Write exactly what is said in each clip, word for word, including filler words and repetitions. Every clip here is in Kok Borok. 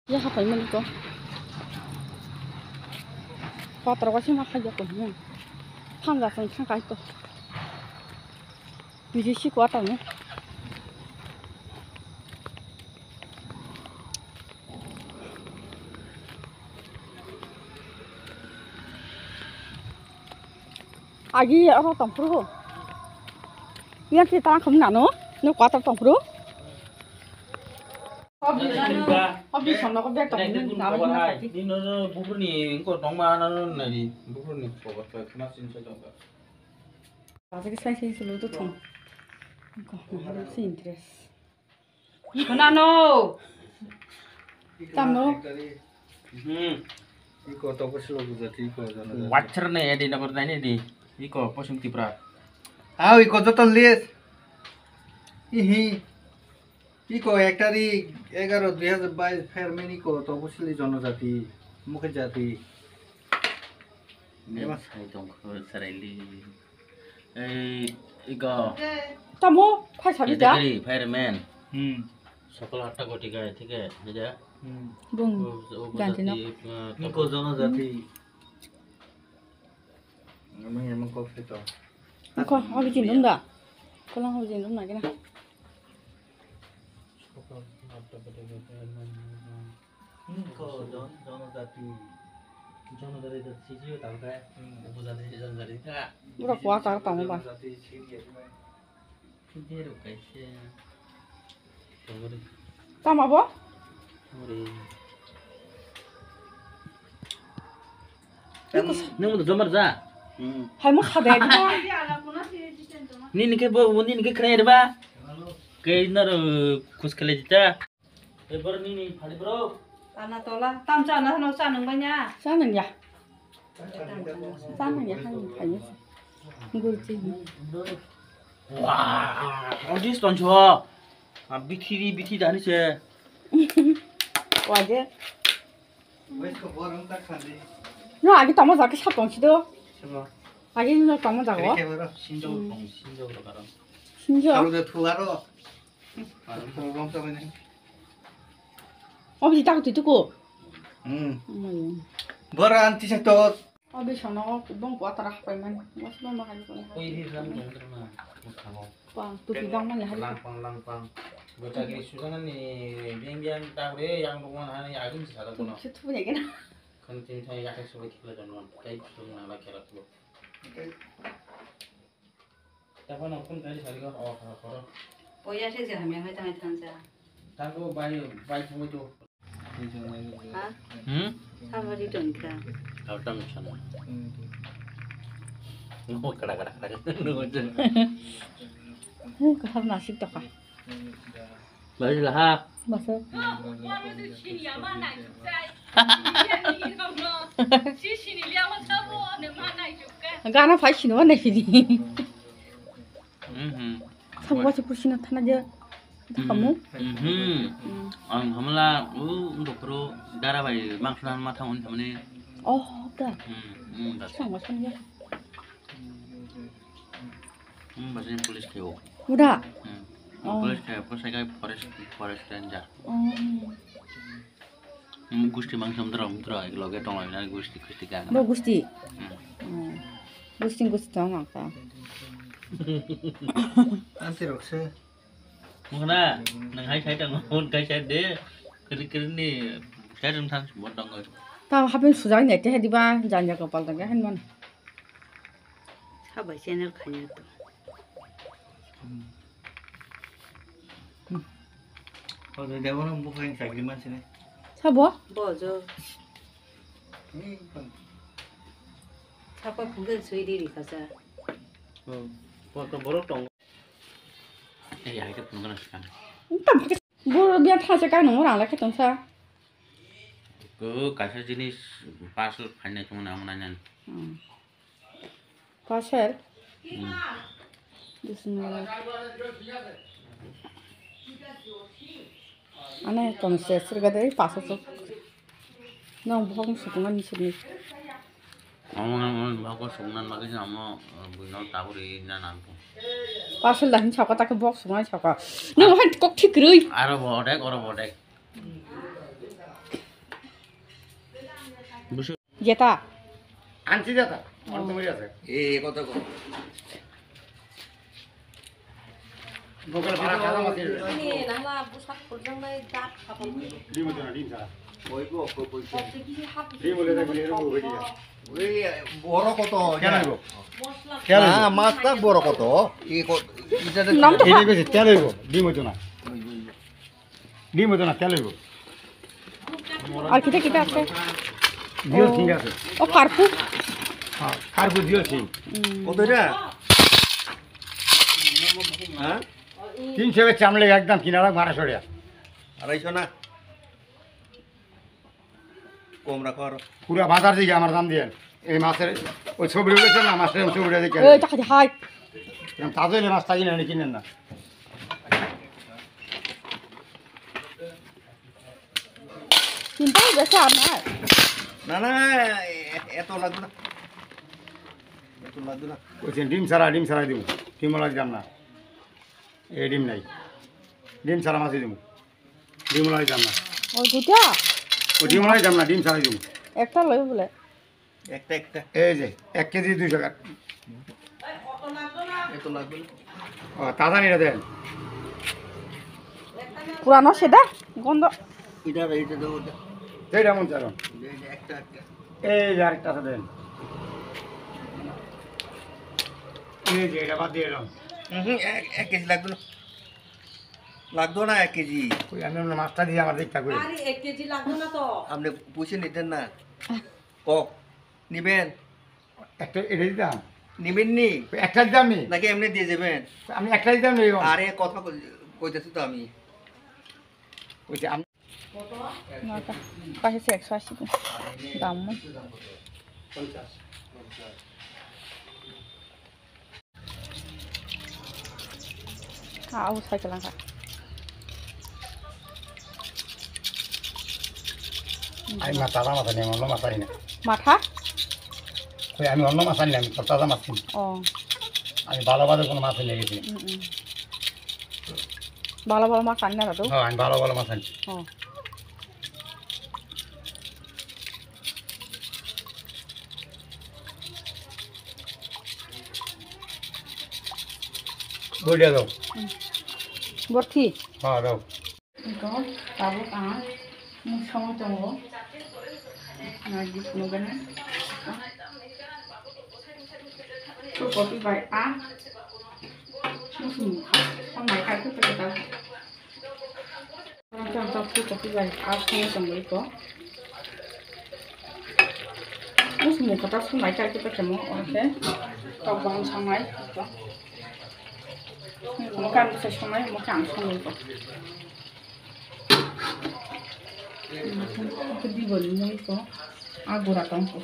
Ya hapai mani ko. Kotor ko sima khajak ko hin. Thang ga song thang kai ko. Biji si ko atang no. Agi oro tongphuru. Yang kita khum nano. No kotor tongphuru. Obviously, obviously, no ko bag tong. Nino bukurni ko tongma nano nani bukurni ko ko khna sin sa tong. Asik sai sai sulu tu thong. Ko na si interest. Khna no. Tam no. Hmm. Iko to ko silo bujati ko jana. Wachar ne edi nagor nai ne di. Iko posim Tripura. Aw iko joton lis. Ihi. Iko ek tarik egaro dui hajar bais phairmen iko to ko sili jonojati. Mukhe jati. Ema sai tong ko saraili. Ei, iko. Tamo, phai sabi da? Category, fireman. Hmm. Sokol atta goti gai, thik hai, dida? Hmm. Bung, o, o, ganti nok. Jati, uh, niko jono jati. Emang, emang kok sito. Niko, abi jindum da? Kolang abi jindum na kena. Sokol atta goti gai, fireman. Hmm, ko jon-, jonojati. Jonojati to sijio tangkhe. Hmm. Upojati, jonojati kha. Ura kuwa tar tamo ba. Jonojati sijio. Sijio ro kaise. Tongori. Tamo bo? Tongori. Nang mo jomar ja. Hmm. Hai mo khade. Nini ke bo, nini ke khnai ba. Ke naro khus khale jita. Ebar nini phadi bro. Tana tola, tam chana hano chanung banya. Chanung ya. Chanung ya, hano phai. Gurchi. Wah, odis toncho. Ah, bithi ri, bithi dani se. Waje. No, agi tamo jake sa tongsi do. Agi no tamo jago. Sinjo, sinjo, sinjo. Sinjo. Salu de thuaro. Obi tak tu tuku. Hmm. Bora anti sa to. Obi sono bong kuatara hapai man. Mas bong mahal ko. Koi ri ram dong terma. Mukhamo. Pa tu ti dang man hari. Langpang langpang. Bocah kiri susana ni biang biang tak re yang rumah hani agin sa kono. Tu tu ya kena. Kan tin thai yak subai thikla jono. Tai tu na la kera tu. Tabo no phone kari sari ko, oh, oh, oh. Poya se je hamya hai tang tang ja. Tabo bai, bai thangbai to. Ha? Hmm? Sabari tong kha. Tabo tang sana. No, kada, kada, kada. No, je. Kahar nasib to kha. Bari laha. Masa. Gana phai sini mana sini. Mhm. Sabu kasi pusina thana je. Kamu? Mhm. Ang hamla u dokro dara bai mangsna matha on thamne. Oh, da. Hmm, hmm, da. Sang wasan ya. Hmm, bahasa police khayo. Uda? Hmm. Oh. Police khayo, police khayo, forest, forest ranger. Oh. Hmm, gusti mang samudra, samudra, ek loge tong lai na gusti, gusti gang. Bo gusti? Hmm. Hmm. Gusti, gusti tong ang ka. Ansi rokse. Muna, nang hai khai tang, mon khai khai de, kiri kiri ni, khai tang thang, bon tong. Ta hapen sujak ne te hedi ba, janja kopal tang, hen man. Sabai channel khanya to. Ojo debo no bukhang chakri man sini. Sabo? Bojo. Sapa phungke sui di ri kasa. Hmm. Bo to borok tong. Ei, hai ke phungke na skang. Tam ke buru biya thasa kang nang rang la khe tong sa. Ko kaisa jinis parcel phainai tong na nang. Hmm. Parcel? Hmm. Bismillah. Ane tong se sirga dei parcel sok. Nang bohong sukuma ni sini. Amo nang on bako sukuma magi amo buino taburi na nang. Parcel dah hin saka tak box sukuma saka. Nang hai kok thik rui. Aro bodek, oro bodek. Jeta. Ansi jeta. Ansi jeta. Eh, kota ko. Bokol bara kada mati. Ini nahla busak kurjang nai dat kapal. Di mo jona din sa. Koi ko, koi ko. Di mo le da gile ro ko dia. Oi, boro koto. Kya laibo? Kya laibo? Na, mas ta boro koto. Iko, ita de. Nam to. Ini besi kya laibo? Di mo jona. Di mo jona kya laibo? Ar kita kita apa? Dio singa se. Oh, karpu. Ha, karpu dio sing. Koto da? Ha? Tin sebe chamle ekdam kinara mara soria. Arai sona. কম রাখো আরো। পুরা বাজার দিকে আমার দাম দিয়ে। এই মাছের ওই ছবি উঠেছে না, মাছের ছবি উঠে দেখে। ওই টাকা দিয়ে হাই। এরকম তাজা হইলে মাছ তাই কিনে আনি কিনেন না। চিন্তা হয়ে গেছে আমার। না, না, এ-, এত লাগবে না। এত লাগবে না। ওই যে ডিম ছাড়া, ডিম ছাড়া দিব। ডিম লাগবে না। এই ডিম নাই। ডিম ছাড়া মাছই দিব। ডিম লাই দাম না। ওই দুটা? ওই ডিম লাই দাম না, ডিম ছাড়াই দিব। একটা লই বলে। একটা, একটা। এই যে, এক কেজি দুইশো টাকা। এত লাগবে না। ও, তাজা নিয়ে দেন। পুরানো সেটা? গন্ধ। এটা, এটা দাও, ওটা। যেটা মন চায়। এই যে, একটা, একটা। এই যে আরেকটা আছে দেন। এই যে, এটা বাদ দিয়ে এলাম। হুম, হুম, এক, এক কেজি লাগবে না। লাগতো না এক কেজি। কই, আমি আপনার মাছটা দিয়ে আমার দেখতে করি। আরে, এক কেজি লাগতো না তো। আপনি পয়সা নিতেন না। ক, নিবেন? একটা এটা দিতাম। নিবেন নি? একটা দিতাম নি? নাকি এমনি দিয়ে যাবেন? আমি একটা দিতাম নি এখন। আরে, কথা কই-, কইতেছি তো আমি। কইছি, আমি নটা। পাশে একশো আশি টাকা। দাম না। পঞ্চাশ। Ah, au cycle angka. Ai mata lama tadi, mama mata ini. Matha? Koi, ami onno masa ni, ami kota masa ni. Oh. Ami bala bala kono masa ni gisi. Mm, mm. Bala bala masa ni na to? Oh, ami bala bala masa ni. Oh. Bodia daw. Hmm. Borthi. Ha, daw. Ito, tabuk ang mung songwi tongo. Nai di phunukgani. Full copy bai ang muchung mukha. Ang nai kaitu pwtwkha. Ang full copy bai ang songwi tongo ito. Muchung mukha ta songnai kaitu pwtwkha mo, omo khe tok bang songnai ito. Omo khe ang bwsai songnai, omo khe ang songwi ito. Ito di boni mui ko, a gura tong ko.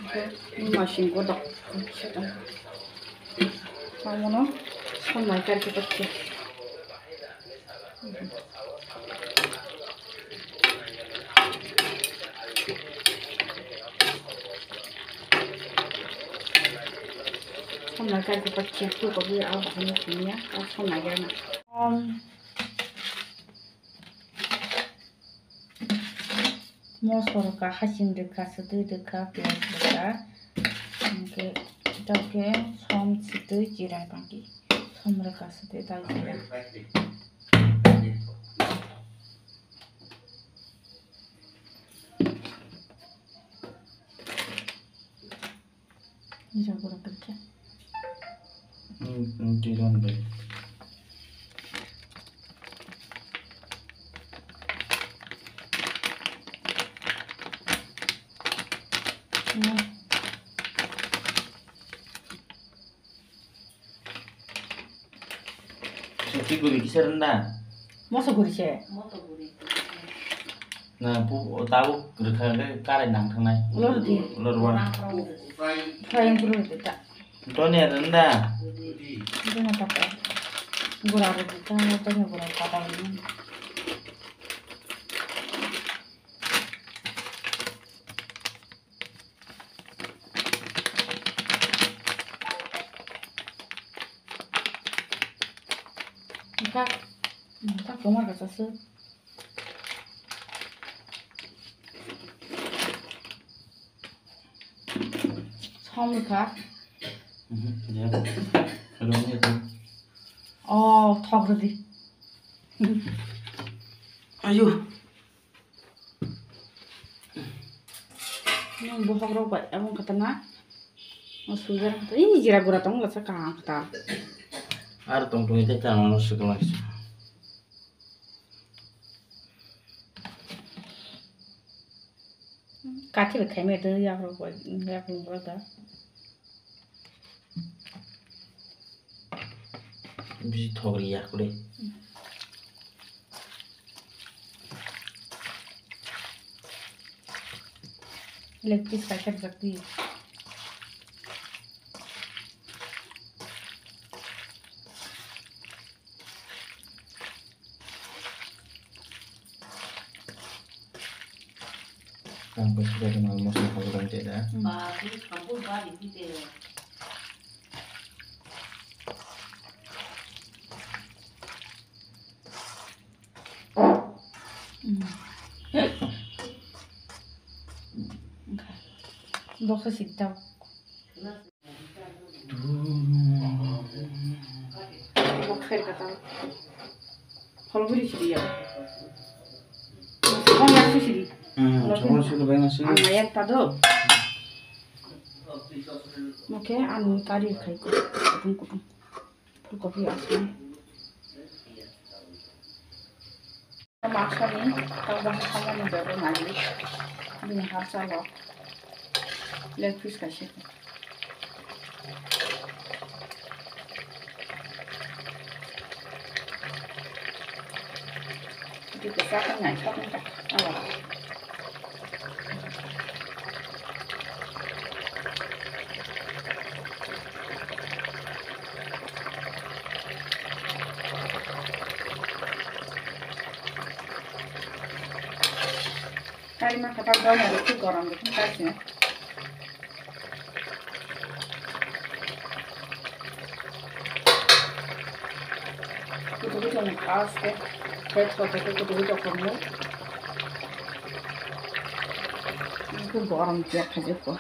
Ito ni masing ko dok. Amono sonnai kar ko tokse. Sonnai kar ko tokse ko ko bi a ko ni ya, a sonnai ya na. Um, Moso rwkha, hasing rwkha, swtwi rwkha, piyaj rwkha, hinkhe, hinkhe som, swtwi, jira bangki, som rwkha, swtwi, dal jira. Jagura pekya. Hmm, hmm, tiga bai. Hmm. Soti guri kisa rwna? Moso guri se. Na, pu-, tabuk rwkha khe karai nang thangnai. Lor di. Lor wan. Fry ang kuru di ta. Toni rwna? Dona ta ta. Gura rw di ta, toni gura ta ta. Engka, engka koma kasa se. Thok rwkha. Mhm, ya. Rwngya tong. Oh, thok rwdi. Ayo. Nung bohok rok bai, abang kata na? Mo sujar kata, ini jira gura tong lasa kaham kata. Ar tong tong ite tang ano sekolah. Kathi bai khaimai tong yak rok bai, yak rok da. Bisi thok ri ya kule. Leg piece kaisa rijak di. Ang bwswk bai kheno almost nokha bwrang tei da. Hmm. Hmm. Boksa sikta. Bok khair kata. Holguri siri ya. Bok ya siri. Hmm, chokol siri bai nasi. Ang mayan tado. Oke, anu tari khai ko. Kutung kutung. Kopi asam. Maksani, tang bahar samani bebo nagi. Bini har salo. Leg piece kaisa. Ito kisa ko ngai sok ngai. Awa. Tari ma khatar dona rok khe gorom rok khe kaisa. Kutu kutu ni aste, pet ko kutu kutu kutu ko mu. Ini tu gorom dia khaje ko.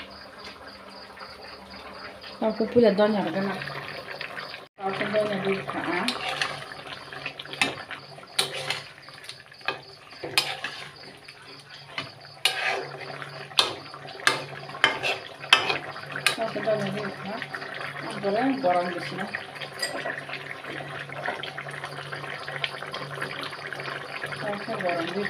Aku pula dona rok na. Aku dona di kha. Ang khe dona di kha. Ang bore gorom bisi na. Ang khe gorom di.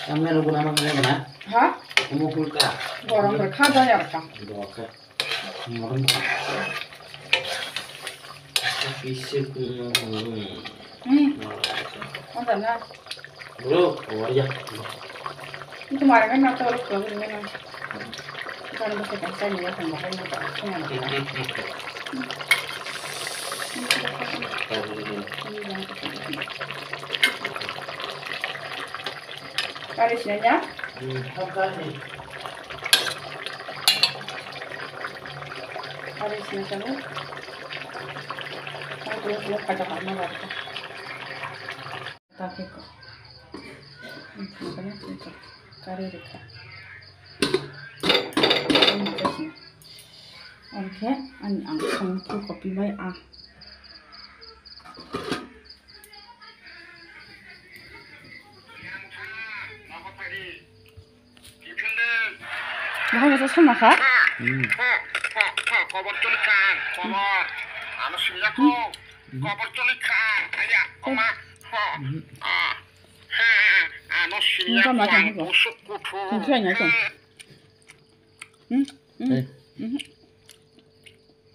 Tamne rukuna ma kaya na? Ha? Omo kulka. Gorom rwkha, daya rwkha. Doka. Morom. Pisi. Hmm. Ada na. Bro, oh ya. Itu mara kan mata orang kalau ini kan. Kan bisa kan saya lihat sama kan mata aku yang. Kari sinanya? Hmm, kari. Kari sinanya. Kan kalau kalau kacang apa? Takiko. Makanya itu kari rika. Oke, ani ang song tu kopi bai ah. Bahai masa sama kha? Hmm. Kobor choli kha, kobor. Ano sini ako. Hmm. Kobor choli kha, aya, oma. Hmm. Ah. Ano sini ako, busuk kutu. Hmm. Hmm. Hmm.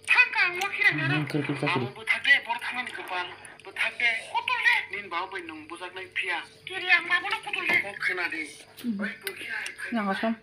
Thangka ang wakira nana. Hmm, kiri, kiri, kiri. Abo bwthakde, boro thangmani kwpal. Bwthakde, kotolde. Nin baba bai nwng bujaknai phiya. Kiri ang babono kotolde. Kok khwnadi. Hmm. Oi, bwkha. Nang asam.